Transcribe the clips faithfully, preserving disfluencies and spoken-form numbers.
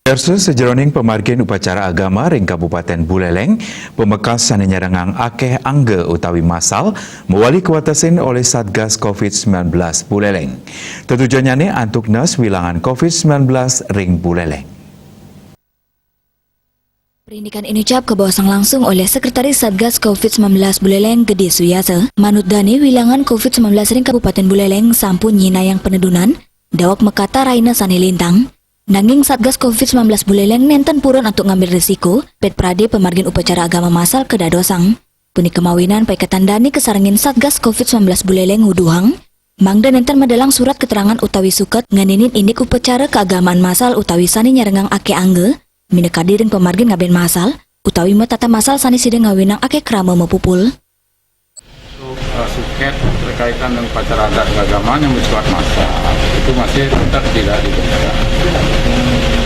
Persis sajeroning pamargin upacara agama ring Kabupaten Buleleng, pamekas sane nyerengang akeh angga utawi masal mawali kawatesin olih Satgas covid sembilan belas Buleleng. Tetujonnyane antuk nes wilangan covid sembilan belas ring Buleleng. Perindikan inucap kabaosang langsung oleh Sekretaris Satgas covid sembilan belas Buleleng Gede Suyasa. Manut dane, wilangan covid sembilan belas ring Kabupaten Buleleng sampun nyinayang penedunan daweg makatah rahina sane lintang. Nanging Satgas covid sembilan belas Buleleng nenten purun antuk ngambil risiko, pet prade pamargin upacara agama masal kadadosang. Punika mawinan paiketan dane kasarengin Satgas covid sembilan belas Buleleng nguduhang, mangda nenten madelang surat keterangan utawi suket ngeninin indik upacara keagamaan masal utawi sane nyerengang akeh angga, minakadi ring pamargin ngaben masal, utawi matata masal sane sida ngawinang akeh krama mapupul. Untuk, eh, suket berkaitan dengan upacara adat keagamaan yang bersifat massal, itu masih tetap tidak dibuka.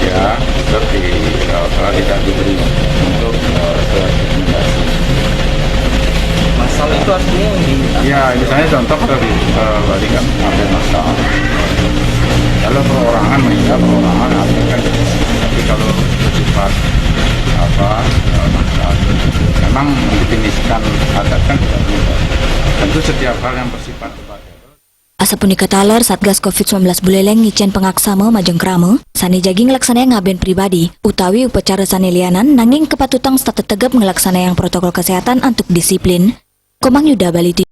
Ya, tetap di, eh, apa, tidak diberi untuk, eh, rekomendasi. Masal itu artinya di... Ya, misalnya contoh tadi, eh, tadi kan ada masal. Kalau perorangan, ya, perorangan ada kan. Tapi kalau bersifat apa, eh, massal, memang mendefinisikan adat kan tidak mudah. Tentu setiap hal yang bersifat debatable. Asapunika taler, Satgas covid sembilan belas Buleleng ngicen pangaksama majeng krama sane jagi nglaksanayang ngaben pribadi utawi upacara sane lianan, nanging kapatutang setata tegep nglaksanayang protokol kesehatan antuk disiplin. Komang Yuda, Bali T V.